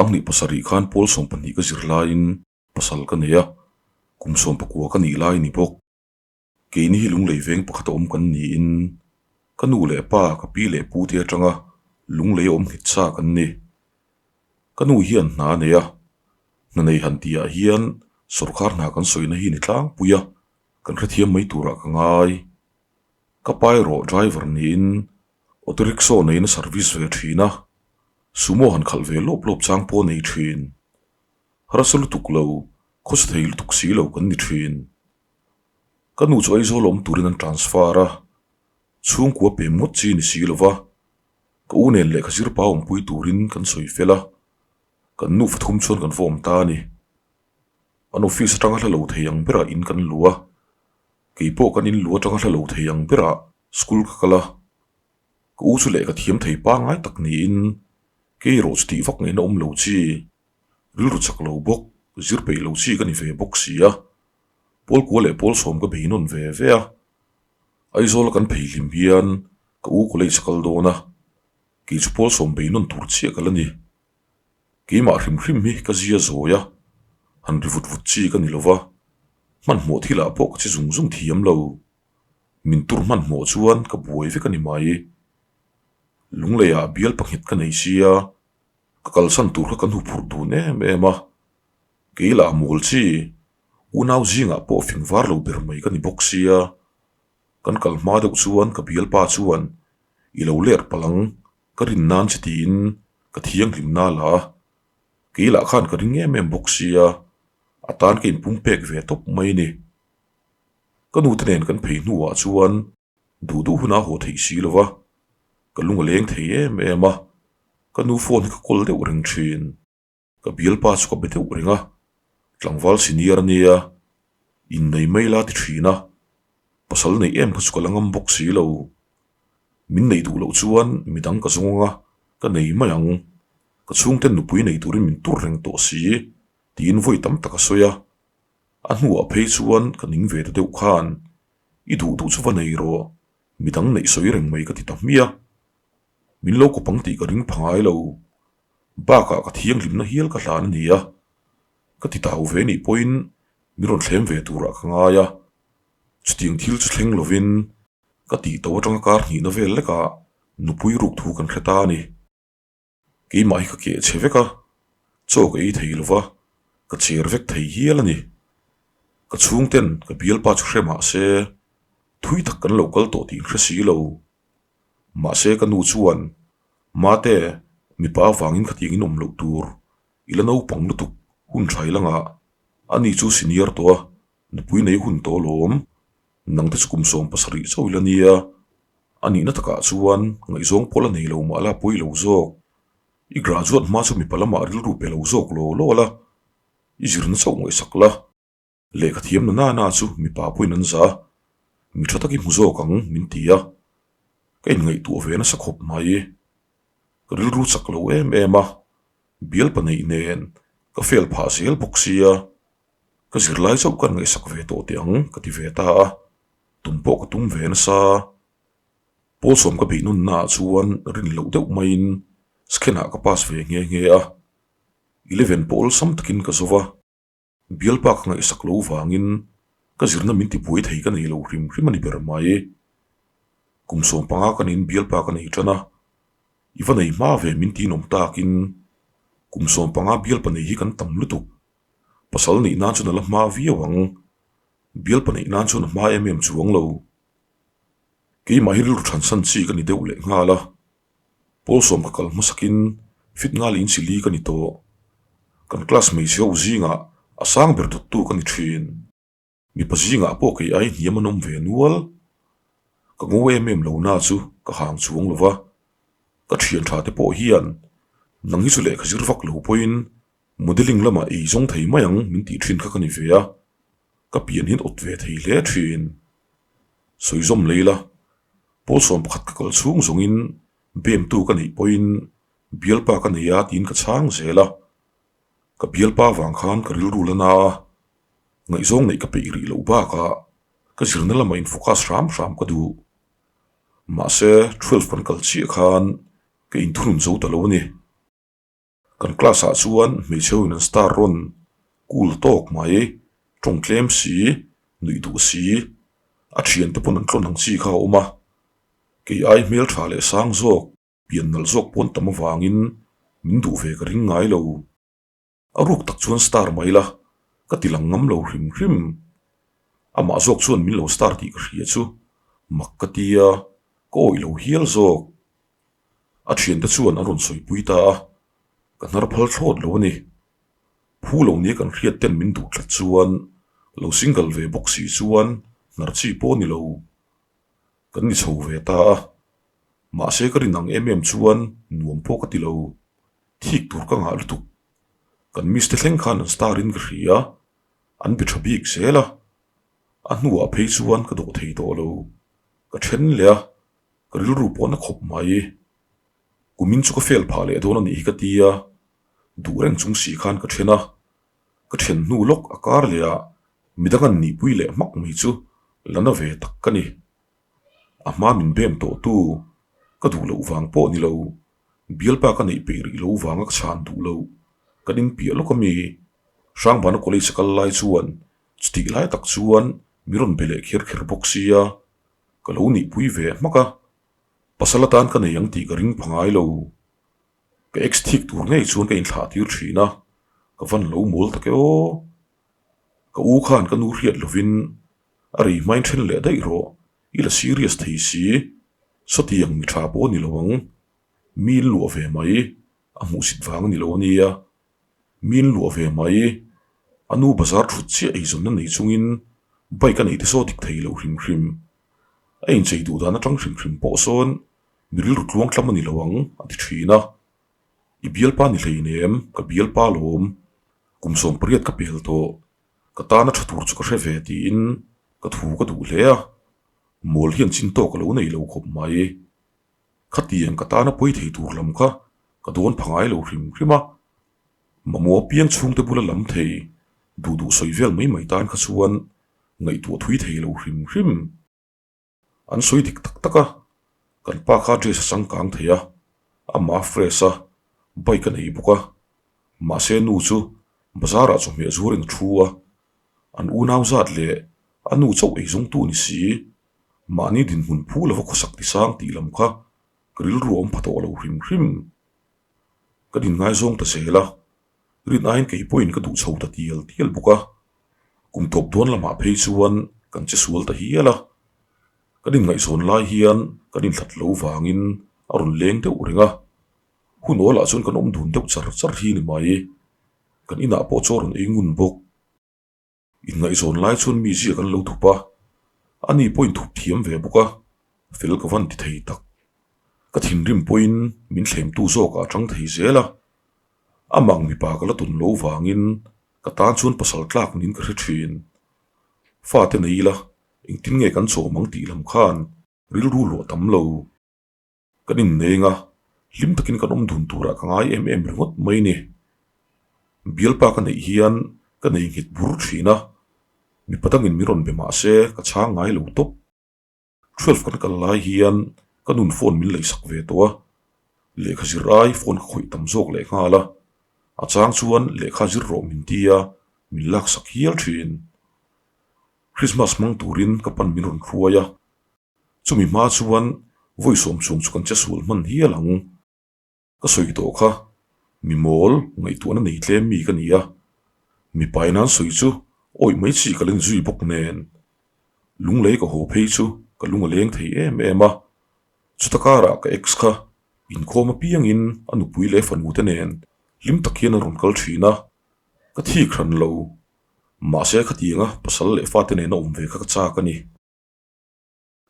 27 khan pawl 12 ka zir laiin pasal ka nei a, kum 19 ka nih lai a ni bawk. Keini hi lunglei veng pakhat a awm kan niin ka nu leh pa, ka pi leh pu te atanga lunglei a awm nghet sa kan ni. Ka nu hian hna a nei a, hna nei han tihah hian sawrkar hna kan sawina hi ni tlangpui a, kan hrethiam mai turah ka ngai. Ka pa erawh driver niin auto rickshaw neiin a service ve thin a, sumo han khalh ve lawp lawp chang pawh a nei thin. Harsa lutuk lo, khawsa thei lutuk si lo kan ni thin. Ka nu chu Aizawl awm turin an transfer a, chhungkua pem ngawt chi ni si lova, ka u nen lehkha zir pa awmpui turin kan sawi fel a, kan nu fathum chuan kan va awm ta a ni. An office atanga hla lo thei ang berah in kan lu a, kei pawh kan in lu atanga hla lo thei ang berah school ka kal a, ka u chu lehkha thiam thei pangngai tak niin kei erawh chu tih vak ngaihna awm lo chi, rilru chak lo bawk, zir peih lo chi ka ni ve bawk si a. Pawl kua leh pawl sawm ka bei nawn ve ve a, Aizawl a kan phei hlim hian ka u college a kal dawn a, kei chu pawl sawm bei nawn tur chiah ka la ni. Keimah hrim hrim hi ka zia zawi a, han ri vut vut chi ka ni lo va, hmanhmawh thilah pawh ka che zung zung thiam lo. Min tur hmanhmawh chuan ka buai vek a ni mai. Lungleiah bial pahnghet ka nei sia, ka kalsan tur kha kan huphurh dun em em a. Kei lah mawl chi, unau zingah pawh fing var lo ber mai ka ni bawk sia. Kan kal hma deuh chuan ka bialpa chuan i lo ler palh ang, ka rin nan che tiin ka thianghlim na la a. Kei lah khan ka ring em em bawk sia, a tan ka inpum pek ve tawp mai ni. Ka nute nen kan phei hnuah chuan Duh duh hunah haw theih si lo va, ka lung a leng thei em em a, ka nu phone hi ka call deuh reng thin. Ka bialpa chu ka be deuh reng a, tlangval senior a nia, innei mai la ti thin a, pasal neih em kha chu ka la ngam bawk si lo. Min neih duh loh chuan midang ka zawng ang a, ka nei mai ang. Ka chhungten nupui nei turin min tur reng tawh si, tiin vawi tam tak a sawi a. A hnuah phei chuan ka ning ve ta deuh khan I duh duh chu va nei rawh, midang neih sawi reng mai ka ti ta hmiah. Min lo kawp ang tih ka ring pha ngai lo. Bakah ka thianghlimna hial ka hlan a ni a, ka ti tau ve nih pawhin min rawn thlem ve turah ka ngai a. Chutiang thil chu thleng lovin ka tih to atanga kar hnihna vel lekah nupui ruk thu kan hre ta a ni. Keimah hi ka keh chhe vek a, chaw ka ei thei lova, ka cher vek thei hial a ni. Ka chhungten ka bialpa chu hre mah se, thui tak kan lo kal tawh tih hre si lo. Mahse ka nu chuan, Mate, mipa avangin khatiang in awm loh tur, i la naupang lutuk hun tha i la ngah, ani chu senior tawh a, nupui nei hun tawh alawm, nangte chu kum 17 chauh i la nia. A nihna takah chuan ngaihzawng pawh la nei lo mah la pawi lo zawk. I graduate hma chu mipa lamah rilru pe lo zawk law law la, i zirna chauh ngaihsak la. Lehkha thiamna na na chu mipa pawhin an za a, mi tha tak i hmu zawk ang min ti a. Ka inngaihtuah ve nasa khawp mai. Ka rilru chak lo em em a, bialpa neih nen ka fail phah zel bawk sia, ka zirlai chauh ka ngaihsak ve tawh teh ang ka ti ve ta a. Tum pawh ka tum ve nasa. Pawl sawm ka beih nawn naah chuan rin loh deuh maiin scan ah ka pass ve nghe nghe a. Eleven pawh awlsam takin ka zo va, bialpa ka ngaihsak lo vangin ka zirna min tibuai thei ka nei lo hrim hrim a ni ber mai. Kum 15 ka niin bialpa ka nei tan a, i va nei hma ve min ti inawm takin kum 15 bialpa nei hi kan tam lutuk. Pasal neih nan chuan a la hma viau ang. Bial pahnih nan chuan a hma em em chuang lo. Keimah hi rilru thansan chi ka ni deuh leh nghal a, pawl sawm ka kal hmasakin fit nghal in chili ka ni tawh. Kan class hmeichhe ho zingah a sang ber dawttu ka ni thin. Mipa zingah pawh kei ai hniam an awm ve nual. Ka ngo em em lo na chu ka hang chuang lo va, ka thian tha te pawh hian nang hi chu lehkha zir vak lo pawhin Modelling lamah ei zawng thei mai ang min tih thin kha ka ni ve a, ka pian hian awt ve thei hle thin. Sawi zawm lei la, pawl 11 ka kal chhung zawngin bemtu ka neih pawhin bialpa ka nei a tiin ka chhang zel a, ka bialpa vang khan ka rilru la na a, ngaihzawng neih ka peih rih loh bakah ka zirna lamah in focus hram hram ka duh. Mahse, 12 kan kal chiah khan ka inthunun zo ta lo a ni. Kan class ah chuan hmeichhe ho in an star rawn cool tawk mai, tawng tlem si, nuih duh si, a thiante pawn an tlawn ang chi kha a awm a, kei ai hmeltha leh sang zawk, pian nalh zawk pawn tam avangin min duh ve ka ring ngai lo. A ruk tak chuan star mai la, ka ti lang ngam lo hrim hrim. Amah zawk chuan min lo star tih ka hria chu mak ka ti a, ka awih lo hial zawk. A thiante chuan an rawn sawipui ta a, ka hnar phal thlawt lo a ni. Phu lo nia kan hriat ten min duh tlat chuan lo single ve bawk si chuan hnar chi pawh a ni lo. Kan ni chho ve ta a, mahse ka rin ang em em chuan nuam pawh ka ti lo. Thik tur ka ngah lutuk. Kan miss te thleng khan an star in ka hria, an be tha bik zel a. A hnuah phei chuan ka dawh thei tawh lo. Ka then leh a, ka rilru pawh na khawp mai. Kumin chu ka fail phah leh dawn a nih hi ka ti a, duh reng chung si khan ka then a. Ka then hnu lawk a kar leh ah midang an nihpui leh hmak mai chu la na ve tak ka ni. A hma min bem tawh tu ka duh loh vang pawh ni lo, bialpa ka neih peih rih lo vanga ka chhan duh lo. Kan inpiah lawk a mi? Hrangbana college a kal lai chuan chutih lai tak chuan mi rawn be leh kher kher bawk sia, ka lo nihpui ve hmak a. Pasal atan ka nei ang tih ka ring pha ngai lo. Ka ex thik tur ngei chuan ka inthlah tir thin a, ka van lo mawl tak e aw. Ka u khan ka nu hriat lovin a rei hmain then leh daih rawh, i la serious thei si, sawtiang mi tha pawh a ni lo ang, mi in luah ve mai, a hmuhsit vang a ni lo a nia, mi in luah ve mai, a nu bazar thut chiah eizawnna nei chungin bike a neih te saw dik thei lo hrim hrim, a inchei duh dan atang hrim hrim pawh sawn mi rilru tluang tlam a ni lo ang a ti thin a, I bialpa ni hleinem, ka bialpa lawm, kum 18 ka pel tawh, ka tana tha tur chu ka hre ve tiin ka thu ka duh hle a, mawl hian chin tawk a lo nei lo khawp mai. Khatiang ka tana pawi thei tur lam kha ka dawn pha ngai lo hrim hrim a, mamawh apiang chhungte bula lam thei duh duh sawi vel mai mai tan kha chuan ngaihtuah thui thei lo hrim hrim. An sawi dik tak tak a, kan pa kha dress a changkang thei a, amah a fresh a, bike a nei bawk a, mahse nu chu bazar ah chawhmeh zuarin a thu a, an unau zat leh a nu chauh ei zawngtu ni si, mahni dinhmun phu lova khawsak ti sang tih lam kha ka rilru a awm pha tawh lo hrim hrim. Ka din ngaizawng ta zel a, rin aiin kei pawhin ka duh chho ta tial tial bawk a, kum tawp dawn lamah phei chuan kan che sual ta hial a, kan inngaihzawn lai hian kan inhlat lo vangin a rawn leng deuh reng a, hun awlah chuan kan awm dun deuh char char hi ni mai, kan inah pawh chaw rawn ei ngun bawk. Inngaihzawn lai chuan mi ziak an lo thup a, ani pawhin thup thiam ve bawk a, fel ka van ti thei tak. Ka thinrim pawhin min thlemtu zawkah a tang thei zel a, amang mipa ka la tawn lo vangin ka tan chuan pasal tlak niin ka hre thin. Fate nei ila engtin nge kan chawm ang tih lam khan rilru luah tam lo. Kan inneng a, hlim takin kan awm dun turah ka ngai em em ringawt mai ni. Bialpa ka neih hian ka nei nghet bur thin a, mipa dangin min rawn be mah se ka chhang ngai lo tawp. 12 kan kal lai hian ka nun phone min leisak ve tawh a, lehkha zir ai phone ka khawih tam zawk leh nghal a, a chang chuan lehkha zir rawh min ti a, min laksak hial thin. Christmas hmang turin ka pan min rawn hruai a. Chumi hma chuan vawi sawm chhung chu kan che sual hman hial ang. Ka sawi tawh kha, mi mawl ngaihtuahna nei tlem mi ka ni a, mipa in an sawi chu awih mai chi ka len zui bawk nen. Lunglei ka haw phei chu ka lung a leng thei em em a, chuta karah ka ex kha inkhawm apiangin a nupui leh fanu te nen hlim tak hian a rawn kal thin a, ka thik hran lo. Mahse khatianga pasal leh fate nena awm ve kha ka chak a ni.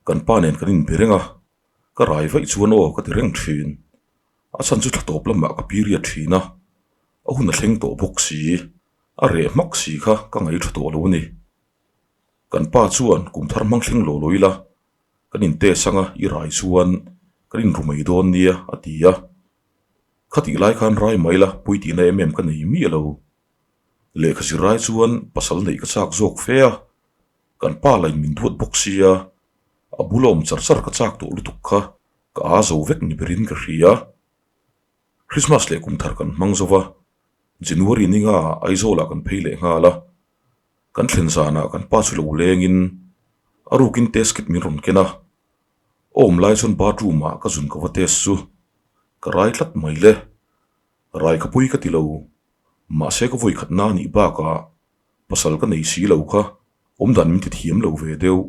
Kan pa nen kan inbe reng a, ka rai vaih chuan aw ka ti reng thin. A chhan chu thla tawp lamah ka period thin a, a hun a thleng tawh bawk si, a reh hmak si kha ka ngaih tha tawh lo a ni. Kan pa chuan kum thar hmang thleng lo lo ila, kan in test anga i rai chuan kan inru mai dawn nia a ti a. Khatih lai khan rai mai la pui tihna em em ka nei miah lo. Lehkha zir rai chuan pasal neih ka chak zawk fe a. Kan pa lain min duat bawk sia, a bula awm char char ka chak tawh lutuk kha ka aa zo vek ni berin ka hria. Christmas leh kum thar kan hmang zo va, January ninga Aizawlah kan phei leh nghal a. Kan thlen zanah kan pa chu lo lengin a rukin test kit min rawn ken a. Awm lai chuan bathroom ah ka zun ka va test chu ka rai tlat mai le. Rai ka pui ka ti lo, mahse ka vawi khat na nih bakah pasal ka nei si lo kha awmdan min ti thiam lo ve deuh.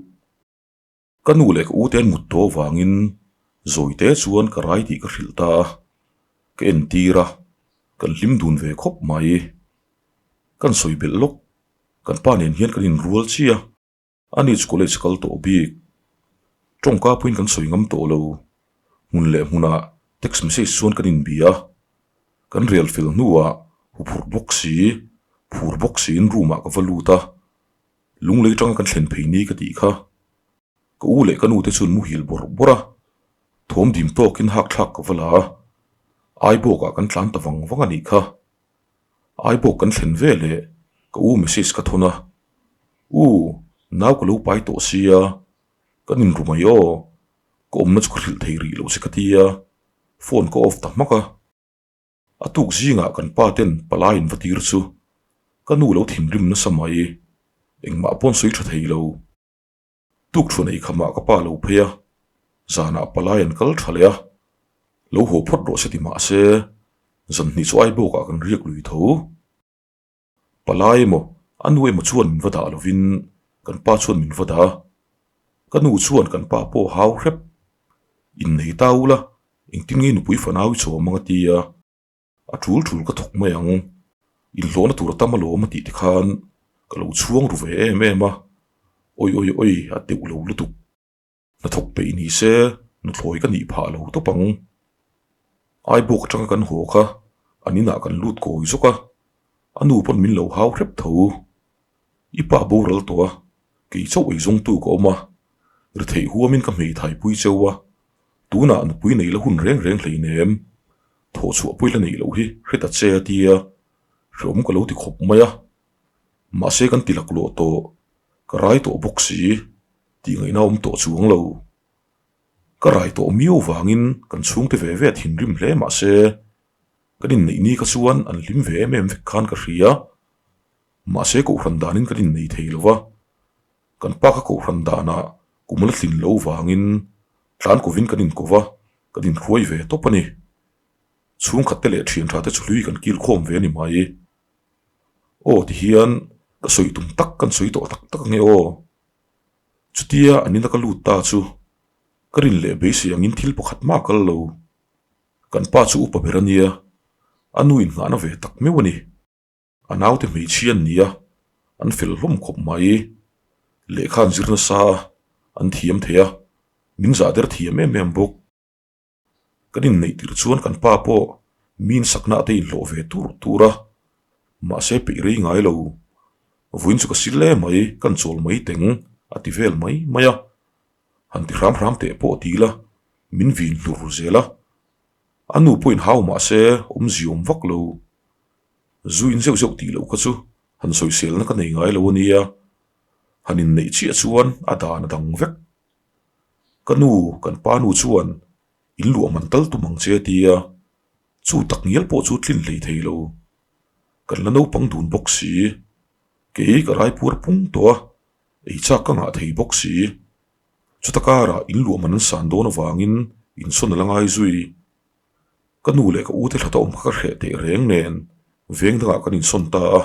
Ka nu leh ka u te an mut tawh avangin zawite chuan ka rai tih ka hrilh ta a, ka entir a, kan hlim dun ve khawp mai. Kan sawi belh lawk, kan pa nen hian kan inrual chiah a. Ani chu college kal tawh bik. Tawngka pawhin kan sawi ngam tawh lo. Hmun leh hmunah text message chuan kan inbia a. Kan rel fel hnuah huphurh bawk si, phur bawk siin room ah ka va lut a. Lunglei tanga kan thlen phei ni ka tih kha. Ka u leh ka nu te chuan muhil bawrh bawrh a. Thawm dim tawkin hak thlak ka va la a. Aibawkah kan tlan ta vang vang a nih kha. Aibawk kan thlen ve leh ka u message ka thawn a, U, nau ka lo pai tawh sia, kan inru mai aw, ka awmna chu ka hrilh thei rih loh che ka ti a, phone ka off ta hmak a. A tuk zingah kan pa ten palai in va tir chu ka nu lo thinrim nasa mai, engmah pawn sawi tha thei lo. Tuk thu nei khamah ka pa lo phei a, zanah palai an kal tha leh a, lo haw phawt rawh se ti mah se, zan hnih chu Aibawkah kan riak lui tho. Palai emaw a nu emaw chuan min va dah lovin kan pa chuan min va dah a, ka nu chuan kan pa pawh hau hrep, Innei ta ula, engtin nge nupui fanau i chawm ang a ti a. A tul tul ka thawk mai ang, inhlawhna tur a tam alawm a tih te khan ka lo chhuang ru ve em em a, awi awi awi a teuh lo lutuk. Hnathawk peih ni se nuthlawi ka nih phah lo tawp ang. Aibawk atanga kan haw kha an inah kan lut kawi zawk a, a nu pawn min lo hau hrep tho. I pa boral tawh a, kei chauh eizawngtu ka awm a, ri theih huamin ka hmeithai pui cheu a, tunah nupui nei la hun reng reng hleinem, thawh chhuah pawh i la neih loh hi hre ta che a tia, hreawm ka lo ti khawp mai a, mahse kan ti laklawh tawh, ka rai tawh bawk si, tih ngaihna awm tawh chuang lo. Ka rai tawh miau vangin kan chhungte ve ve a thinrim hle mahse kan inneih ni kha chuan an hlim ve em em vek khan ka hria. Mahse kohhran danin kan innei thei lo va, kan pa kha kohhran danah kum la tlin lo vangin tlan kovin kan inko va, kan inhruai ve tawp a ni. Chhungkhat te leh thian tha te chu hlui kan kil khawm ve a ni mai. Aw tihian ka sawi tum tak kan sawi tawh tak tak ange aw. Chutia an ina ka lut ta chu ka rin leh beisei angin thil pakhat mah kal lo. Kan pa chu upa ber a nia, a nu inngahna ve tak meuh a ni. A naute hmeichhia an ni a, an fel hlawm khawp mai. Lehkha an zir nasa a, an thiam thei a, min zah der thiam em em bawk. Kan inneih tirh chuan kan pa pawh mi insakna te inhlawh ve tur tur a, mahse peih rei ngai lo. Vawiin chu ka sil e mai, kan chawl mai teng a ti vel mai mai a. Han ti hram hram teh pawh ti ila, min vin hlur zel a. A nu pawhin hau mahse awmzia awm vak lo. Zu in zeuh zeuh tih loh kha chu han sawiselna ka nei ngai lo a nia, han inneih chiah chuan a dan a dang vek. Ka nu, kan pa nu chuan in luah man tal tum ang che a ti a, chu tak ngial pawh chu tlin hlei thei lo. Kan la naupang dun bawk si, kei ka raipuar pung tawh a, ei chak ka ngah thei bawk si. Chuta karah in luah man an san dawn avangin insawn a la ngai zui. Ka nu leh ka ute thla ta awm kha ka hreh teh reng nen veng dangah kan insawn ta a,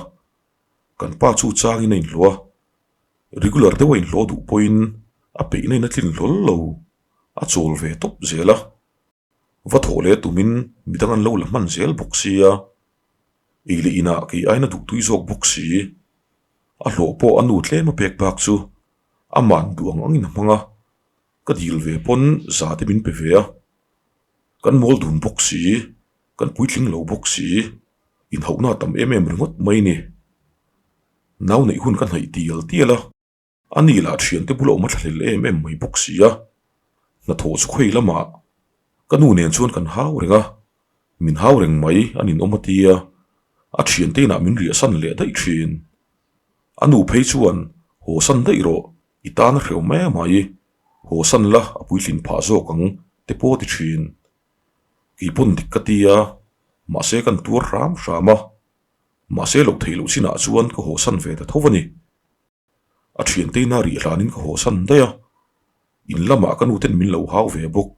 kan pa chu changin a inhlawh a, regular deuh a inhlawh duh pawhin a peihna in a tlin hlawl lo, a chawl ve tawp zel a, va thawh leh tumin midang an lo la hman zel bawk sia, ei leh inah kei aiin a duhtui zawk bawk si, a hlawh pawh a nu tlem a pek bak chu ama'n duh ang angin a hmang a. Ka dil ve pawn za te min pe ve a, kan mawl dun bawk si, kan puitling lo bawk si, inhauhna a tam em em ringawt mai ni. Nau neih hun ka hnaih tial tial a, a ni lah thiante bula awm a thlahlel em em mai bawk si a, hnathawh chu khawi lamah ka nu nen chuan kan hau reng a, min hau reng mai a ninawm a tia, a thiante inah min riahsan leh daih thin. A nu phei chuan haw san daih rawh I tan a hreuh mai mai, haw san la a puitlin phah zawk ang te pawh ti thin. Kei pawn dik ka ti a, Mahse kan tuar hram hram a, mahse loh theih loh chinah chuan ka hawhsan ve ta tho a ni. A thiante ina rih hlanin ka hawhsan daih a, in lamah ka nuten min lo hau ve bawk.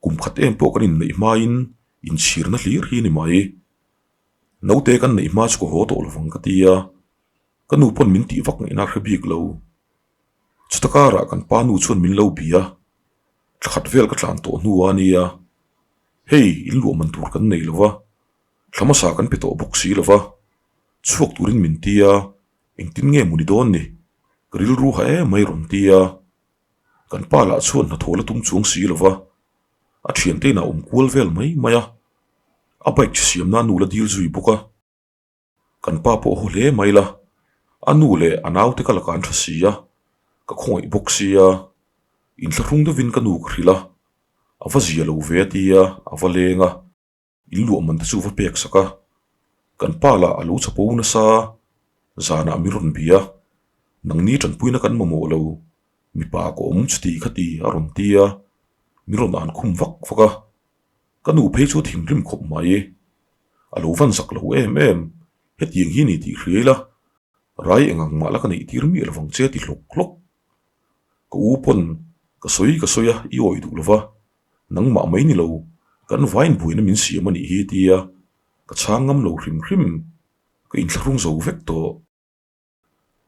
Kum khat em pawh kan inneih hmain inchhirna hlir hi a ni mai. Naute kan neih hma chu ka haw tawh lovang ka ti a, ka nu pawn min tih vak ngaihna a hre bik lo. Chuta karah kan pa nu chuan min lo bia, thla khat vel ka tlan tawh hnu a nia, hei in luah man tur kan nei lo va, thla hmasa kan pe tawh bawk si lo va, chhuak turin min ti a, engtin nge mu ni dawn ni, ka rilru ha em mai rawn ti a, kan pa lah chuan hnathawh la tum chuang si lo va, a thiante inah awm kual vel mai mai a, a bike siamna nu la dil zui bawk a. Kan pa pawh haw hle mai la, a nu leh a naute ka lakah an tha si a, ka khawngaih bawk sia, inthlahrung deuhin ka nu ka hrilh a, a va zia lo ve a tia, a va leng a, in luah man te chu va pek sak a, kan pa lah a lo chapo nasa, zanah min rawn bia, nangni tanpuina kan mamawh lo, mipa ka awm chuti khati a rawn tia, min rawn an khum vak vak a. Ka nu phei chu thinrim khawp mai. A lo van zak lo em em, hetiang hi ni tih hria ila, rai eng ang mah la ka neih tir miah lovang che ti hlawk hlawk. Ka u pawn ka sawi ka sawi a, i awih duh lova, nangmah mai ni lo, kan vain buaina min siam a nih hi tia ka chhang ngam lo hrim hrim, ka inthlahrung zo vek tawh.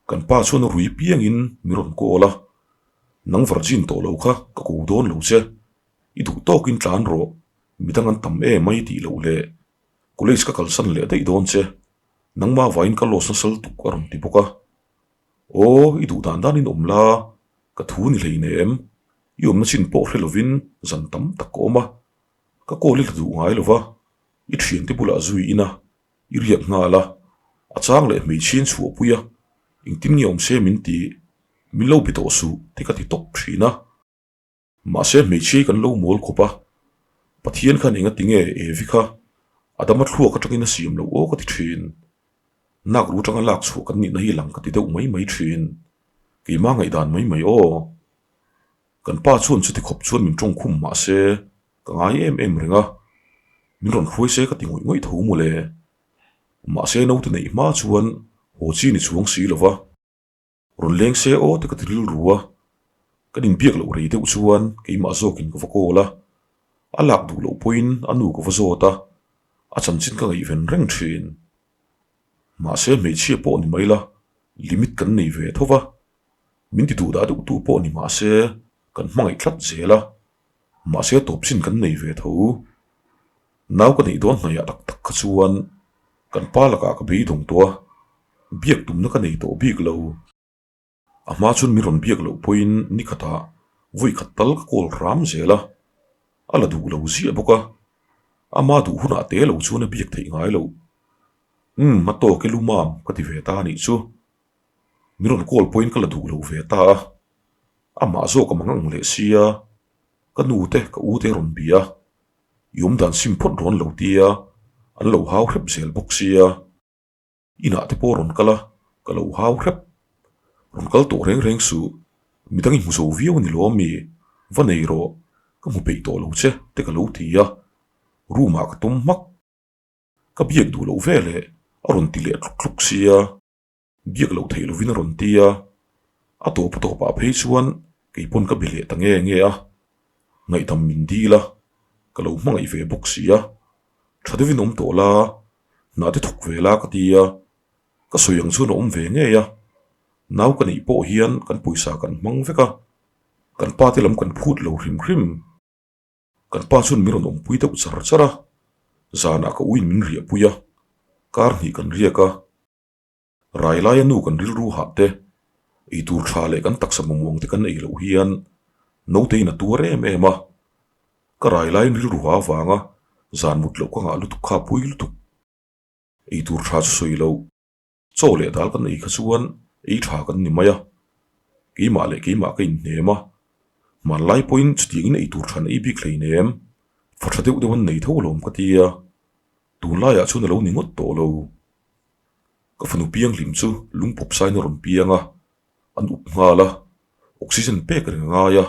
Kan pa chuan a rui piangin mi rawn call a, Nang virgin tawh lo kha ka ko dawn lo che, i duh tawkin tlan rawh, midang an tam em mai tih loh leh college ka kalsan leh daih dawn che, nangma vain ka loss nasal tuk a rawn ti bawk a. Aw, i duh dan danin awm la, ka thu ni hleinem, i awmna chin pawh hre lovin zan tam tak ka awm a, ka call i hla duh ngai lova, i thiante bulah zui ina I riak nghal a, a chang leh hmeichhiain chhuahpui a, engtin nge awm se min ti, min lo bi tawh suh ti ka ti tawp thin a. Mahse hmeichhiai kan lo mawl khawp a, Pathian khan enga ti nge Evi kha Adama thluak atangin a siam loh aw ka ti thin. Nak ru atanga lak chhuah kan nihna hi lang ka ti deuh mai mai thin. Keimah ngaihdan mai mai aw. Kan pa chuan chuti khawp chuan min tawng khum mah se ka ngai em em reng a, min rawn hruai se ka ti ngawih ngawih tho mawle. Mahse naute neih hma chuan haw chi ni chuang si lo va, rawn leng se aw te ka ti rilru a, kan inbiak loh rei deuh chuan keimah zawkin ka va call a, a lak duh loh pawhin a nu ka va zawt a, a chanchin ka ngaihven reng thin. Mahse hmeichhia pawh ni mai la, limit kan nei ve tho va, Min ti duh dah deuh tu pawh ni mah se kan hmangaih tlat zel a, mahse tawp chin kan nei ve tho. Nau ka neih dawn hnaihah tak tak kha chuan kan pa lakah ka beidawng tawh a, biak tumna ka nei tawh bik lo. A hma chuan min rawn biak loh pawhin ni khatah vawi khat tal ka call hram zel a, a la duh lo ziah bawk a, ama duh hunah te lo chuan a biak theih ngai loh. Umm a tawk e lumam ka ti ve ta a nih chu. Min rawn call pawhin ka la duh lo ve ta a, amah zawk a mang ang leh sia, ka nu te ka u te rawn bia, i awm dan sim phawt rawn lo tia, an lo hau hrep zel bawk sia, inah te pawh rawn kal a, ka lo hau hrep, rawn kal tawh reng reng suh, midang i hmu zo viau a ni lo ami, va nei rawh, ka hmu peih tawh lo che te ka lo ti a, room ah ka tum hmak, ka biak duh loh veleh a rawn ti leh tluk tluk sia. Biak loh theih lovin a rawn ti a, a tawp a tawpah phei chuan kei pawn ka be leh ta nge nge a, ngaihdam min dil a, ka lo hmangaih ve bawk si a, tha deuhin awm tawh la, hnah te thawk ve la ka ti a, ka sawi ang chuan a awm ve ngei a, nau ka neih pawh hian kan pawisa kan hmang vek a, kan pa te lam kan phut lo hrim hrim. Kan pa chuan min rawn awmpui deuh char char a, zanah ka uin min riahpui a, kar hnih kan riak a. Rai laia nu kan rilru hah te, ei tur tha leh kan taksa mawmuang te kan ei loh hian naute in a tuar em em a. Ka rai laiin rilru ha avanga zan mut loh ka ngah lutuk kha a pui lutuk. Ei tur tha chu sawi loh, chaw leh dal kan ei kha chuan ei tha kan ni mai a. Keimah leh keimah ka inhnem a, hmanlai pawhin chutiangin ei tur tha an ei bik hleinem, fa tha deuh deuh an nei tho alawm ka ti a, tunlaiah chuan a lo ni ngawt tawh lo. Ka fanu pianghlim chu lungpawp sain a rawn piang a, an up nghal a, oxygen pek reng a ngai a,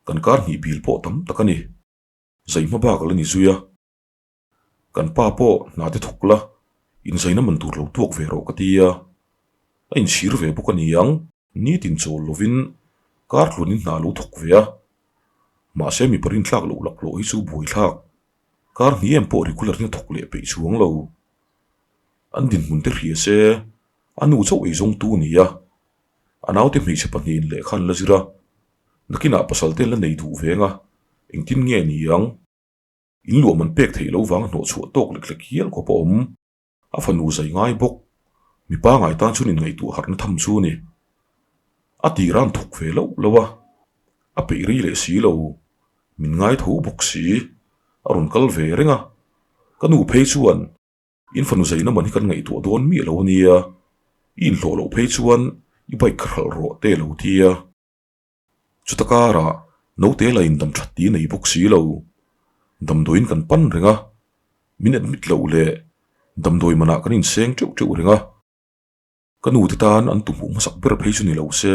kan kar hnih bil pawh tam tak a ni. Zaihma bak a la ni zui a. Kan pa pawh hna te thawk la, inzaina man tur lo tuak ve rawh ka ti a. A inchhir ve bawk a ni ang, nitin chawl lovin kar tluanin hna a lo thawk ve a. Mahse mipa rintlak loh laklawh hi chu buaithlak. Kar hnih em pawh regular in a thawk leh peih chuang lo. An dinhmun te hria se, a nu chauh eizawngtu a ni a. A naute hmeichhe pahnihin lehkha an la zir a, nakinah pasal te an la nei duh veng a, engtin nge ni ang? In luah man pek theih lo vang a hnawh chhuah tawk lek lek hial khawp a awm. A fanu zai ngai bawk. Mipa ngai tan chuan inngaihtuah harhna tham chu a ni. A tir a an thawk ve loh loh a, a peih rei leh si lo. Min ngai tho bawk si. A rawn kal ve reng a. Ka nu phei chuan In fanu zaina man hi kan ngaihtuah dawn miah lo a nia. I inhlawh loh phei chuan i bike kha hralh rawh te lo ti a. Chuta karah naute la in dam that ti nei bawk si lo. Damdawiin kan pan reng a, min admit loh leh damdawi manah kan inseng teuh teuh reng a. Ka nu te tan an tumhmuh hmasak ber phei chu ni lo se,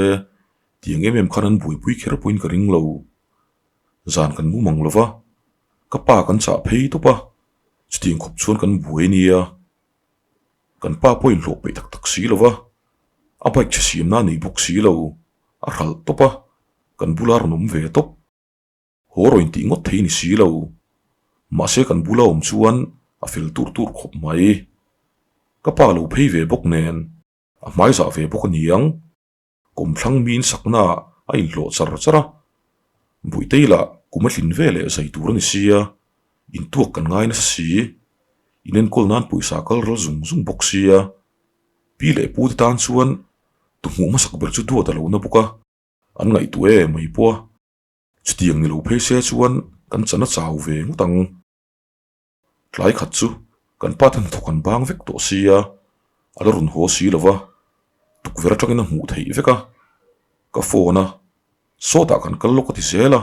tiang em em khan an buaipui kher pawhin ka ring lo. Zan kan mu mang lo va, ka pa kan chah phei tawp a, chutiang khawp chuan kan buai nia. Kan pa pawh inhlawh peih tak tak si lo va, a bike chhe siamna a nei bawk si lo, a hralh tawp a, kan bula rawn awm ve tawp. Haw rawn intih ngawt thei ni si lo. Mahse kan bula awm chuan a fel tur tur khawp mai. Ka pa lo phei ve bawk nen a hmai zah ve bawk a ni ang. Kawmthlang miin saknaah a inhlawh char char a. Buitei lah kum a tlin ve leh zai tur a ni sia, intuak kan ngai nasa si. Inenkawl nan pawisa kal ral zung zung bawk sia. Pi leh pu te tan chuan tuhmuh hmasak ber chu duat a lo na bawk a, an ngaihtuah e mai pawh a. Chutiang ni lo phei se chuan kan chan a chau ve ngawt ang. Tlai khat chu kan pa te hnathawk an bang vek tawh sia, a la rawn haw si lo va, tukverh atangin a hmuh theih vek a, ka phone a, sawtah kan kal lawk a ti zel a,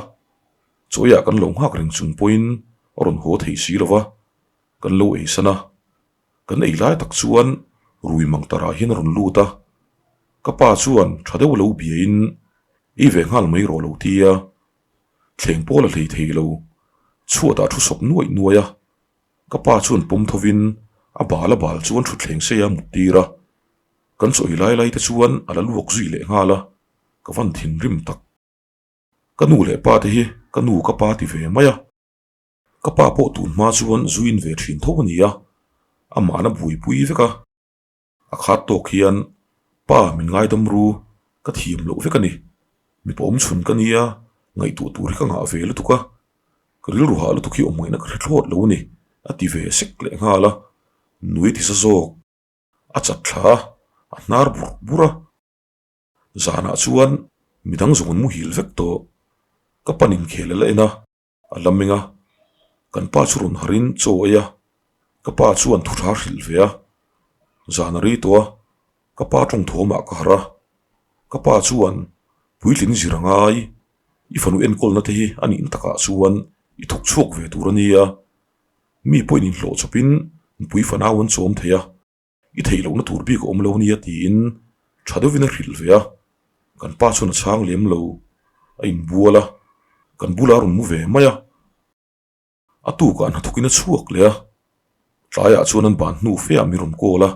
chawiah kan lo nghak reng chung pawhin a rawn haw thei si lo va, kan lo ei san a, kan ei lai tak chuan rui mang tarah hian a rawn lut a, ka pa chuan tha deuh lo biain ei ve nghal mai rawh lo ti a, Thleng pawl a hlei thei lo. Chhuatah thu sawp nuaih nuaih a. Ka pa chuan pawm thovin a bal a bal chuan thutthleng sei a mut tir a. Kan chawi lai lai te chuan a la luak zui leh nghal a, ka van thinrim tak. Ka nu leh pa te hi ka nu ka pa ti ve mai a. Ka pa pawh tun hma chuan zuin ve thin tho a ni a, amahna buaipui vek a. A khat tawk hian, Pa, min ngaidam ru, ka thiam loh vek a ni. Mipa awm chhun ka nia, ngaihtuah tur hi ka ngah ve lutuk a, ka rilru hah lutuk hi awm ngaihna ka hre thlawt lo a ni, a ti ve sek leh nghal a, nui ti sa zawk. A chat thla a, a hnar bur bur a. Zanah chuan midang zawng an muhil vek tawh. Ka pan inkhel a la en a. A la meng a, kan pa chu rawn harin chaw ei a, ka pa chuan thu tha hrilh ve a, zan a rei tawh a, ka pa tawng thawmah ka harh a, ka pa chuan puitling zir a ngai, i fanu enkawlna te hi a nihna takah chuan i thawk chhuak ve tur a nia, mi pawhin inhlawh chawpin nupui fanau an chawm thei a. I theih lohna tur bik a awm lo nia tiin tha deuhin a hrilh ve a, kan pa chuan a chhang lem lo, a inbual a, kan bulah a rawn mu ve mai a, a tukah hnathawkin a chhuak leh a, tlaiah chuan an ban hnu feah min rawn call a,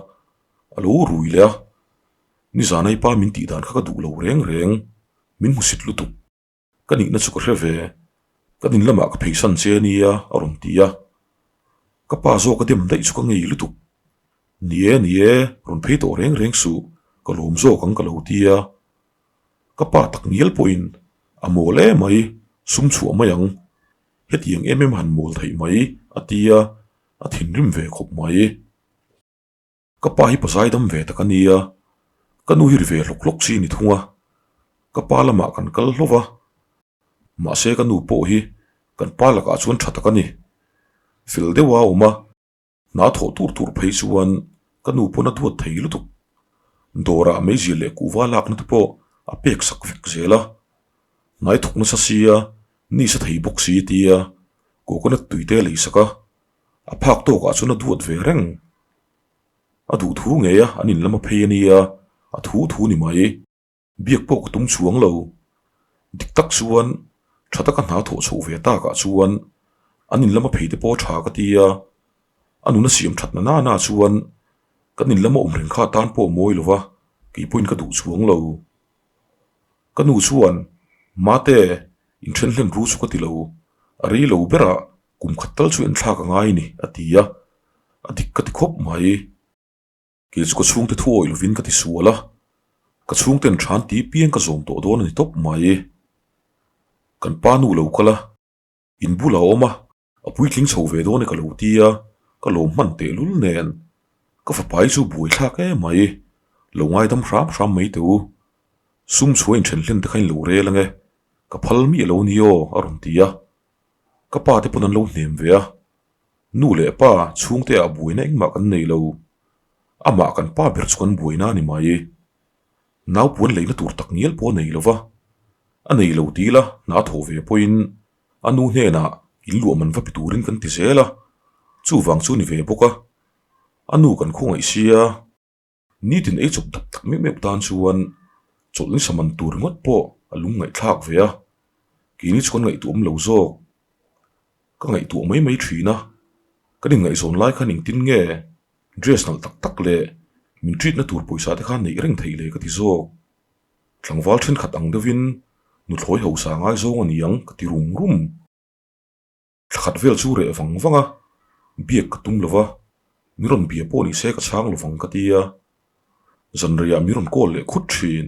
a lo rui leh a, nizan ai pa min tih dan kha ka duh lo reng reng, min hmusit lutuk. Ka nihna chu ka hre ve, ka din lamah ka pheisan che ania a rawn ti a. Ka pa zawk a dem daih chu ka ngei lutuk. Ni e, ni e, rawn phei tawh reng reng suh, ka lawm zawk ang ka lo ti a. Ka pa tak ngial pawhin a mawl e mai, sum chhuah mai ang. Hetiang em em han mawl theih mai a ti a, a thinrim ve khawp mai. Ka pa hi pazai dam ve tak a nia, ka nu hi ri ve hlawk hlawk chi a ni thung a, ka pa lamah kan kal hlauh va, mahse ka nu pawh hi kan pa lakah chuan tha tak a ni. Fel deuh a awm a, hna thawh tur tur phei chuan ka nu pawn a duat thei lutuk. Dawrah meizial leh kuhva lakna te pawh a pek sak vek zel a, hnai thawk nasa sia ni sa thei bawk si tia coconut tui te a lei sak a. A phak tawkah chuan a duat ve reng. A duh thu ngei a, an in lam a phei a nia, a thu thu ni mai. Biak pawh ka tum chuang lo. Dik tak chuan tha taka hna thawh chhoh ve takah chuan an in lam a phei te pawh a tha ka ti a. A nuna siam thatna nana chuan kan in lama awm reng kha tan pawh a mawi lo va, kei pawhin ka duh chuang lo. Ka nu chuan, Mate, inthen hlen ru chu ka ti lo, a rei lo berah kum khat tal chu enthlak a ngai ni, a ti a, a dik ka ti khawp mai. Kei chu ka chhungte thu awih lovin ka ti sual a, ka chhungten than ti piang ka zawm tawh dawn a ni tawp mai. Kan pa nu lo kal a, in bulah a awm a, a puitling chho ve dawn e ka lo ti a, ka lawm hman tehlul nen. Ka fapa hi chu buaithlak em mai, lo ngaidam hram hram mai teh u. Sum chhuah inthen hlen te kha in lo rel ange, ka phal miah lo ni aw a rawn ti a. Ka pa te pawn an lo hnem ve a, Nu leh pa chhungte ah buaina engmah kan nei lo. Amah kan pa ber chu kan buaina a ni mai. Nau puan leina tur tak ngial pawh a nei lo va. A nei lo ti ila hna a thawh ve pawhin a nu hnenah in luah man va pe turin kan ti zel a, chuvang chu a ni ve bawk a. A nu kan khawngaih sia. Nitin ei chawp tak tak meuh meuh tan chuan chawlh nisa man tur ringawt pawh a lung ngaihthlak ve a, keini chu kan ngaihtuah awm lo zawk. Ka ngaihtuah mai mai thin a, kan inngaihzawn lai khan engtin nge dress nalh tak tak leh min treat na tur pawisa te khan neih reng theih le ka ti zawk. Tlangval thenkhat ang deuhin nuthlawi hausa ngaizawng a ni ang ka ti rum rum. Thla khat vel chu reh vang vang a, biak ka tum lo va, mi rawn bia pawh ni se ka chhang lo vang ka ti a. Zanreiah mi rawn call leh khut thin,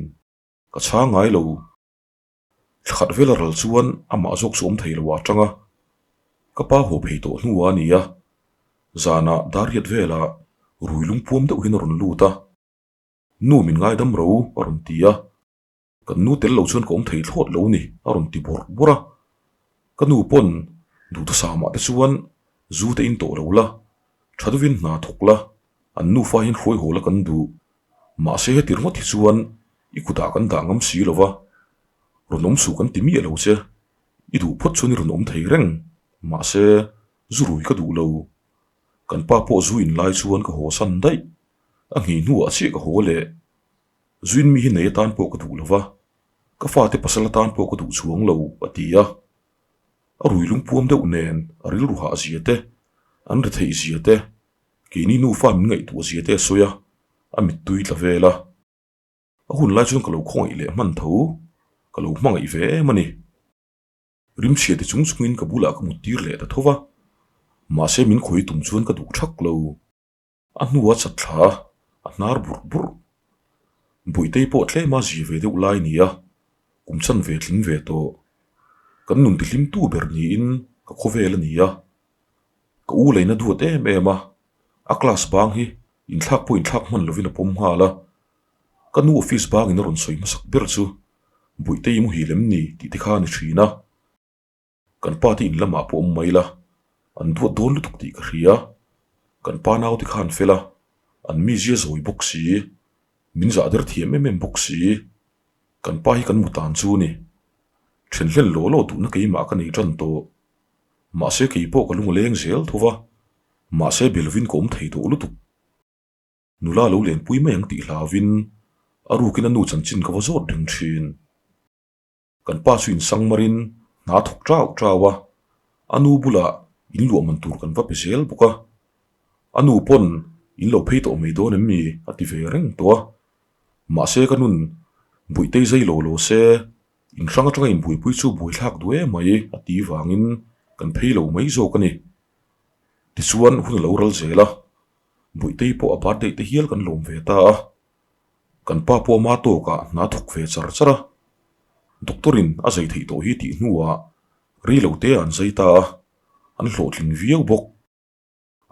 ka chhang ngai lo. Thla khat vel a ral chuan amah zawk chu awm thei lo ah tang a, ka pa haw phei tawh hnuah a ni a, zanah dar riat velah rui lungpuam deuh hian a rawn lut a, Nu min ngaidam ro a rawn ti a. Kan nu tel lo chuan ka awm thei thlawt lo ni, a rawn ti bawrh bawrh a. Ka nu pawn duhthusam ah te chuan zu te in tawh lo la, tha deuhin hna thawk la, an nufa hian hruai haw la kan duh. Mahse heti ringawt hi chuan i kutah kan dah ngam si lo va, rawn awm suh kan ti miah lo che, i duh phawt chuan i rawn awm thei reng, mahse zu rui ka duh lo. Kan pa pawh zu in lai chuan ka haw san daih, a nghei hnuah chiah ka haw leh. Zuin mi hi nei atan pawh ka duh lo va, ka fate pasal atan pawh ka duh chuang lo, a ti a. A rui lungpuam deuh nen a rilru hah zia te, an ri theih zia te, keini nufa min ngaihtuah zia te a sawi a, a mittui tla vel a. A hun lai chuan ka lo khawngaih leh hman tho, ka lo hmangaih ve em a ni. Rimchhia ti chung chungin ka bulah ka muttir leh ta tho va, mahse min khawi tum chuan ka duh thak lo. A hnua chat thla a, a hnar burh burh. Buitei pawh tlema zi ve deuh lai ni a, kum chan ve tling ve tawh. Kan nun tihlimtu ber niin ka khawvel a ni a. Ka u leina duat em em a, a class bang hi inthlak pawh inthlak hman lovin a pawm nghal a. Ka nu office bangin a rawn sawi hmasak ber chu Buitei muhil em ni tih te kha a ni thin a. Kan pa te in lamah pawh awm mai la, an duat dawn lutuk tih ka hria. Kan pa naute kha an fel a, an mizia zawi bawk si, min zah der thiam em em bawk si. Kan pa hi kan mu tan chu ni. Then hlen law law duhna keimah ka nei tan tawh. Mahse kei pawh ka lung a leng zel tho va, mahse be lovin ka awm thei tawh lutuk. Nula lo lenpui mai ang tih hlauvin a rukin a nu chanchin ka va zawt reng thin. Kan pa chu insang marin hna thawk chau chau a, a nu bulah in luah man tur kan va pe zel bawk a. A nu pawn in lo phei tawh mai dawn em mi a ti ve reng tawh a. Mahse ka nun Buitei zai lo lo se in hrang atanga inbuaipui chu buaithlak duh em mai a ti vangin kan phei lo mai zawk a ni. Tichuan hun a lo ral zel a, Buitei pawh a birthday te hial kan lawm ve ta a. Kan pa pawh ama tawkah hna thawk ve char char a, doctor in a zai theih tawh hi tih hnuah rei lo te an zai ta a, an hlawhtling viau bawk.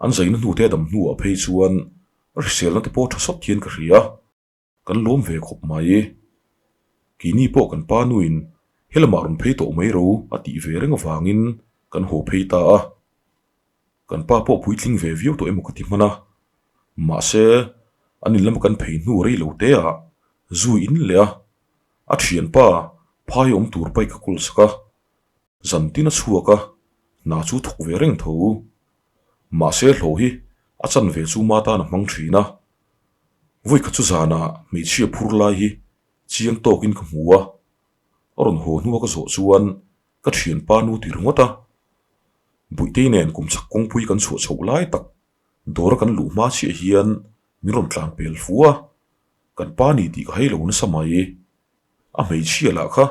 An zaina hnu te a dam hnuah phei chuan a hriselna te pawh tha sawt hian ka hria, kan lawm ve khawp mai. Keini pawh kan pa nuin helamah rawn phei tawh mai ro a tih ve reng avangin kan haw phei ta a. Kan pa pawh puitling ve viau tawh emaw ka ti hman a, mahse an in lama kan phei hnu rei lo te ah zu in leh a, a thianpa phai awm tur bike ka kawl sak a, zan tin a chhuak a, hna chu thawk ve reng tho. Mahse hlawh hi a chan ve chu ma tan a hmang thin a, vawikhat chu zanah hmeichhia phur lai hi chiang tawkin ka hmu a, a rawn haw hnua ka zawh chuan Ka thianpa nu ti ringawt a, Buitei nen kum chhak kawngpui kan chhuah chhoh lai tak Dawra kan luh hma chiah hian min rawn tlan pel fu a, kan pa ni tih ka hei lo nasa mai. A hmeichhia lah kha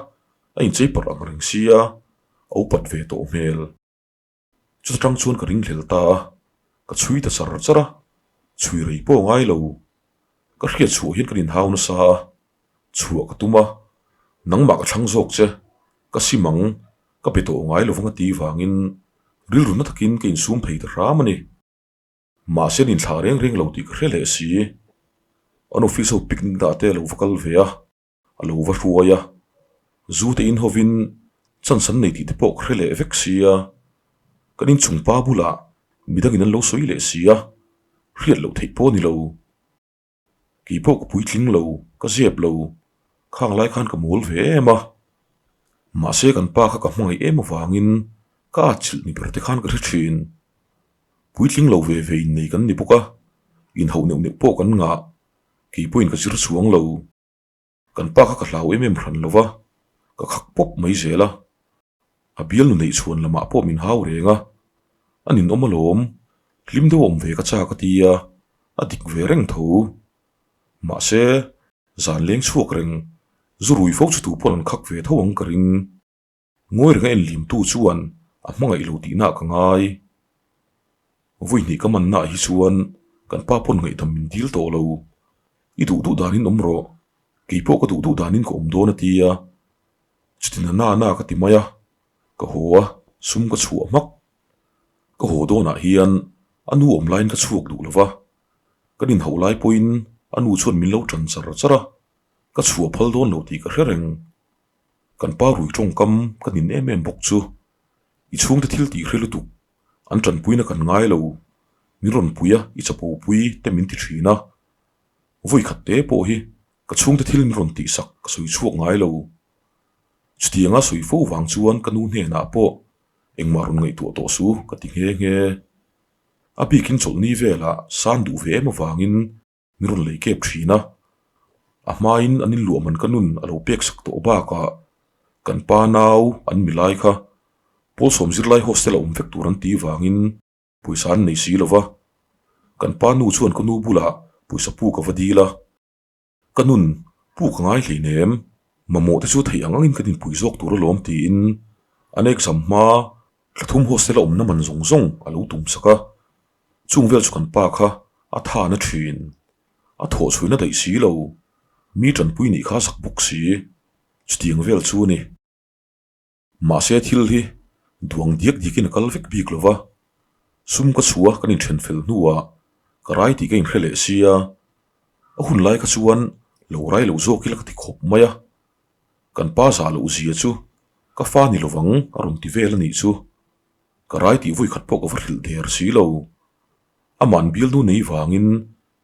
a inchei parh ang reng sia, a upat ve tawh hmel. Chuta tang chuan ka ringhlel ta a, ka chhui ta char char a, chhui rei pawh ngai lo. Ka hriat chhuah hian kan inhau nasa a, chhuah ka tum a, nangmah ka thlang zawk che, ka sim ang, ka pe tawh ngai lovang a ti vangin rilru na takin ka insum thei ta hram a ni. Mahse an inthlah reng reng lo tih ka hre leh si. An office ho picnic dah te a lo va kal ve a. A lo va hruai a, zu te in hovin chance an nei tih te pawh ka hre leh vek sia, kan inchung pa bulah midangin an lo sawi leh sia, hriat loh theih pawh a ni lo. Kei pawh ka puitling lo, ka zep lo, khang lai khan ka mawl ve em a. Mahse kan pa kha ka hmangaih em avangin ka atchilh ni ber te khan ka hre thin. Puitling lo ve ve innei kan ni bawk a, inhauh neuh neuh pawh kan ngah, kei pawhin ka zir chuang lo. Kan pa kha ka hlau em em hran lo va, ka khak pawp mai zel a. A bialnu neih chhuan lamah pawh min hau reng a, a ninawm alawm, hlim deuh awm ve ka chak a ti a, a dik ve reng tho. Mahse, zan leng chhuak reng, zu rui fo chu tu pawn an khak ve tho ang ka ring. Ngawi renga en limtu chuan a hmangaih lo tihna ka ngai. Vawi hnih ka mannaah hi chuan kan pa pawn ngaihdam min dil tawh lo. I duh duh danin awm rawh, kei pawh ka duh duh danin ka awm dawn a ti a. Chutin a na na ka ti mai a, ka haw a, sum ka chhuah hmak. Ka haw dawnah hian a nu awm laiin ka chhuak duh lo va, kan inhauh lai pawhin a nu chuan min lo ṭan char char a, ka chhuah phal dawn lo tih ka hre reng. Kan pa rui tawngkam ka nin em em bawk chu i chhungte thil tih hre lutuk an tanpuina kan ngai lo, min rawn pui a i chapo pui te min ti thin a, vawi khat te pawh hi ka chhungte thil min rawn tihsak ka sawi chhuak ngai lo. Chutianga sawi fo vang chuan ka nu hnenah pawh engmah rawn ngaihtuah tawh su ka ti nghe nghe. A bikin chawlhni velah san duh ve em avangin min rawn lei kep thin a, a hmain an inluah man ka nun a lo pek sak tawh bakah kan pa nau an mi lai kha Pawlsawm zirlai hostel a awm vek tur an tih vangin pawisa an nei si lo va, kan pa nu chuan ka nu bulah pawisa puk a va dil a, ka nun puk a ngai hleinem, mamawh te chu theih ang angin kan inpui zawk tur alawm tiin an exam hma thla thum hostel a awmna man zawng zawng a lo tum sak a. Chung vel chu kan pa kha a tha na thin. A thawh chhuina daih si lo. Mi tanpui nih kha a zak bawk si. Chutiang vel chu a ni. Mahse thil hi duang diak diakin a kal vek bik lo va. Sum ka chhuah kan inthen fel hnuah ka rai tih ka inhre leh sia. A hun lai kha chuan lo rai lo zawk ila ka ti khawp mai a. Kan pa zah loh zia chu ka fa ni lovang a rawn ti vel a nih chu. Ka rai tih vawi khat pawh ka va hrilh der si lo. Aman bialnu nei vangin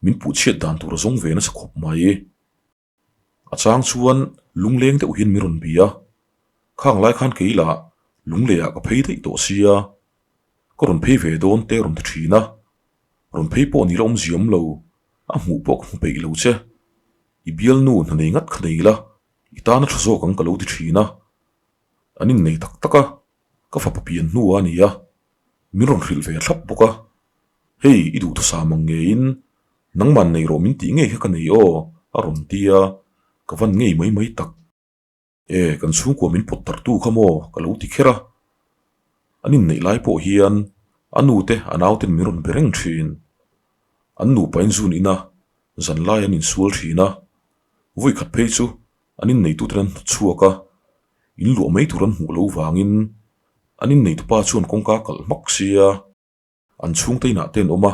min puh chhiat dan tur a zawng ve nasa khawp mai. A chang chuan lungleng deuh hian min rawn bia. Khang lai khan kei lah lungleiah ka phei daih tawh sia. Ka rawn phei ve dawn te rawn ti thin a. Rawn phei pawh ni la awm ziam lo, a hmuh pawh ka hmu peih lo che. I bialnu hna nei ngat kha nei la, i tana tha zawk ang ka lo ti thin a. An innei tak tak a. Ka fapa pian hnu a ni a, min rawn hrilh ve thlap bawk a. Hei, i duhthusam ang ngeiin nangman nei rawh min tih ngei kha ka nei aw, a rawn ti a, ka van ngei mai mai tak. E, kan chhungkua min pawt tartu kha maw ka lo ti kher a. An inneih lai pawh hian a nu te a nauten min rawn be reng thin. An nupa in zun ina zan lai an insual thin a, vawi khat phei chu an inneituten an hnawt chhuak a, In luah mai tur an hmuh loh vangin an inneitupa chuan kawngka kalh hmak sia, an chhungte inah te an awm a,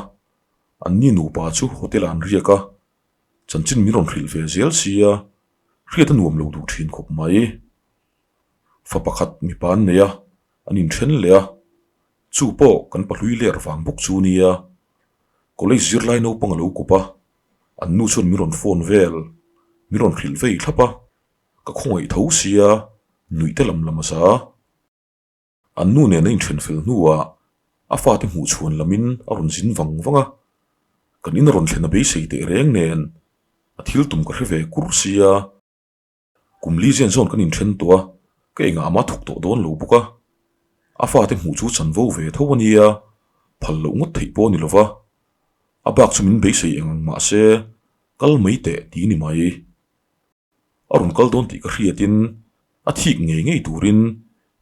an ni nupa chu hotel ah an riak a, chanchin min rawn hrilh ve zel sia, hriat a nuam lo duh thin khawp mai. Fa pakhat mipa an nei a, an inthen leh a, chu pawh kan pahlui ler vang bawk chu nia, college zirlai naupang a lo kawp a, an nu chuan min rawn phone vel, min rawn hrilh vei thlap a. Ka khawngaih tho sia, nuih te lam lam a za. An nu nen a inthen fel hnuah a fate hmuh chhuan lamin a rawn zin vang vang a. Kan in a rawn thlen a beisei teh reng nen a thil tum ka hre ve kur sia. Kum li zen zawn kan inthen tawh a, ka engah ama thawk tawh dawn lo bawk a. A fate hmuh chu chanvo ve tho a nia, phal loh ngawt theih pawh a ni lo va. A bak chu min beisei eng ang mah se kal mai teh ti ni mai. A rawn kal dawn tih ka hriatin a thik ngei ngei turin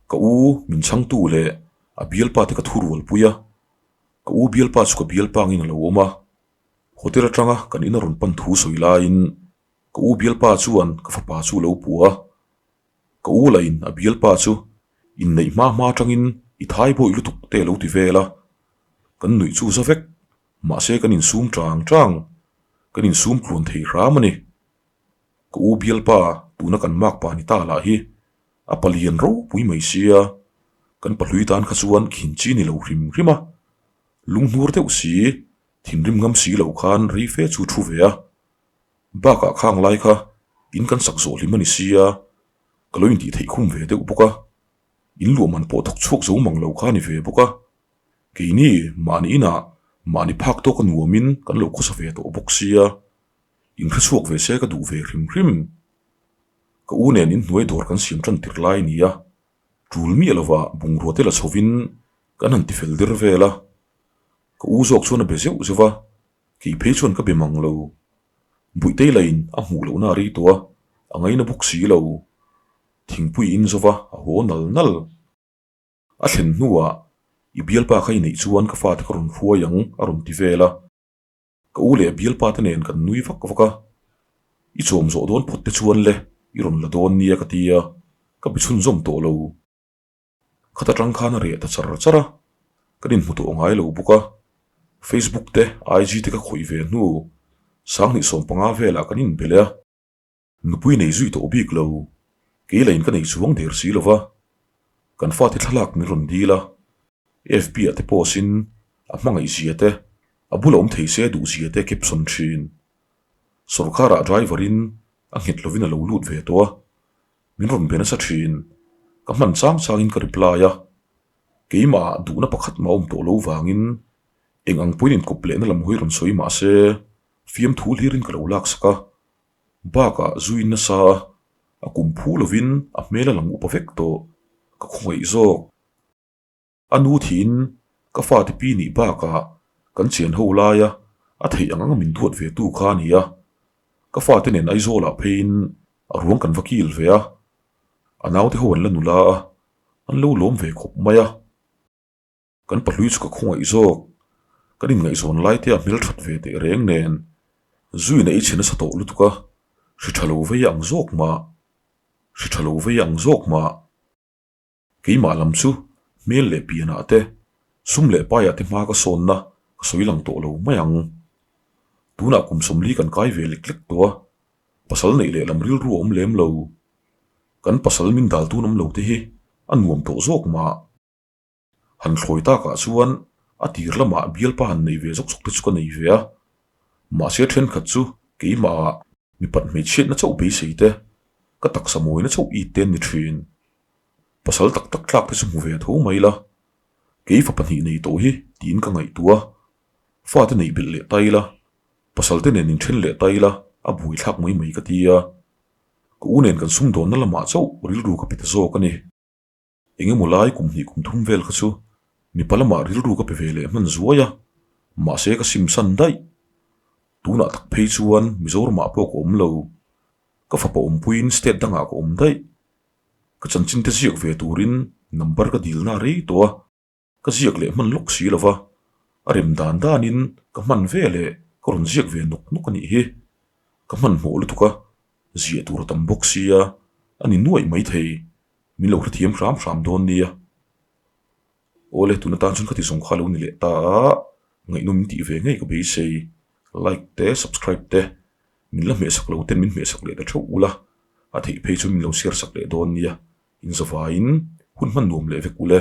ka u min chhangtu leh a bialpa te ka thu rualpui a. Ka u bialpa chu ka bialpa angin a lo awm a. Hotel atanga kan in a rawn pan thu sawi laiin ka u bialpa chuan ka fapa chu a lo pu a. Ka u lahin a bialpa chu inneih hma hma atangin i thai bawi lutuk te a lo ti vel a. Kan nuih chu za vek, mahse kan insum tang tang, kan insum tluan thei hram a ni. Ka u bialpa tuna kan makpa ni ta lah hi a palian ropui mai sia, kan pahlui tan kha chuan khin chi ni lo hrim hrim a, lunghnur deuh si, thinrim ngam si lo khan rei fe chu thu ve a. Bakah khang lai kha in kan sak zawh hlim a ni sia, ka lo intih theih khum ve deuh bawk a, in luah man pawh thawk chhuak zo mang lo kha a ni ve bawk a, keini mahni inah mahni phak tawk a nuamin kan lo khawsa ve tawh bawk sia, in hre chhuak ve se ka duh ve hrim hrim. Ka u nen inhnuai dawr kan siam tan tir lai a ni a, tul miah lova bungrua te la chhovin kan han tifel der vel a, ka u zawk chuan a be zeuh zeuh a, Kei phei chuan ka be mang lo. Buihtei lain a hmuh lohna a rei tawh a, a ngaina bawk si lo. Thingpui in zova a haw nal nal. A thlen hnuah, I bialpa kha i neih chuan ka fate ka rawn hruai ang a rawn ti vel a. Ka u leh bialpa te nen kan nui vak vak a. I chawm zawh dawn phawt te chuan le i rawn la dawn nia ka ti a, ka be chhunzawm tawh lo. Khat atang khan a reh ta char char a, kan inhmu tawh ngai lo bawk a, Facebook te IG te ka khawih ve hnu 2015 velah kan inbe leh a, nupui nei zui tawh bik lo, kei lain ka nei chuang der si lo va, kan fate thlalak min rawn dil a, FB ah te post in a hmangaih zia te, a bula awm thei se duh zia te caption thin. Sawrkharah driver in a nghet lovin a lo lut ve tawh a, Min rawn be nasa thin. Ka hman chang changin ka reply a. Keimah duhna pakhat mah awm tawh lo vangin eng ang pawhin inkawp lehna lam hawi rawn sawi mah se fiamthu hlirin ka lo laksak a. Bakah zuin nasa a, a kum phu lovin a hmel a lang upa vek tawh. Ka khawngaih zawk. A nu thiin ka fate pi nih bakah kan chian ho laia a theih ang anga min duat ve tu kha a ni a. Ka fate nen Aizawlah pheiin a ruang kan va kil ve a, a naute ho an la nula a, an lo lawm ve khawp mai a. Kan pahlui chu ka khawngaih zawk, kan inngaihzawn lai te a hmelthat ve teh reng nen zuina ei chhe nasa tawh lutuk a, hri tha lo vei ang zawk mah, hri tha lo vei ang zawk mah. Keimah lam chu hmel leh pianah te, sum leh paiah te hma ka sawnna ka sawi lang tawh lo mai ang. Tunah kum 40 kan kai ve lek lek tawh a, pasal neih leh lam rilru a awm lem lo. Kan pasal min dal tun awm lo te hi a nuam tawh zawk mah. Han thlawi takah chuan a tir lamah bialpa han nei ve zawk zawk te chu ka nei ve a, mahse thenkhat chu keimahah mipat hmeichhiatna chauh beisei te, ka taksa mawina chauh it te an ni thin. Pasal tak tak tlak te chu hmu ve tho mai la, kei fa pahnih nei tawh hi tiin ka ngaihtuah a, fate neih belh leh ta ila, pasal te nen inthen leh ta ila a buaithlak mai mai ka ti a, ka u nen kan sumdawnna lamah chauh rilru ka pe ta zawk a ni. Eng emaw lai kum hnih kum thum vel kha chu mipa lamah rilru ka pe ve leh hman zuai a, mahse ka simsan daih. Tunah tak phei chuan Mizoramah pawh ka awm lo, ka fapa awmpuiin state dangah ka awm daih. Ka chanchin te ziak ve turin number ka dilna a rei tawh a, ka ziak leh hman lawk si lova, a rem dan danin ka hman ve leh ka rawn ziak ve nawk nawk a nih hi. Ka hmanhmawh lutuk a, ziah tur a tam bawk sia, a ni nuaih maithei, min lo hrethiam hram hram dawn nia. Awle, tun atan chuan ka ti zawng kha lo ni leh ta a, ngaihnawm in tih ve ngei ka beisei. Like te, subscribe te, min la hmehsak lo ten min hmehsak leh ta theuh ula, a theih phei chu min lo share sak leh dawn nia. Inzawvaiin hun hman nuam leh vek ule.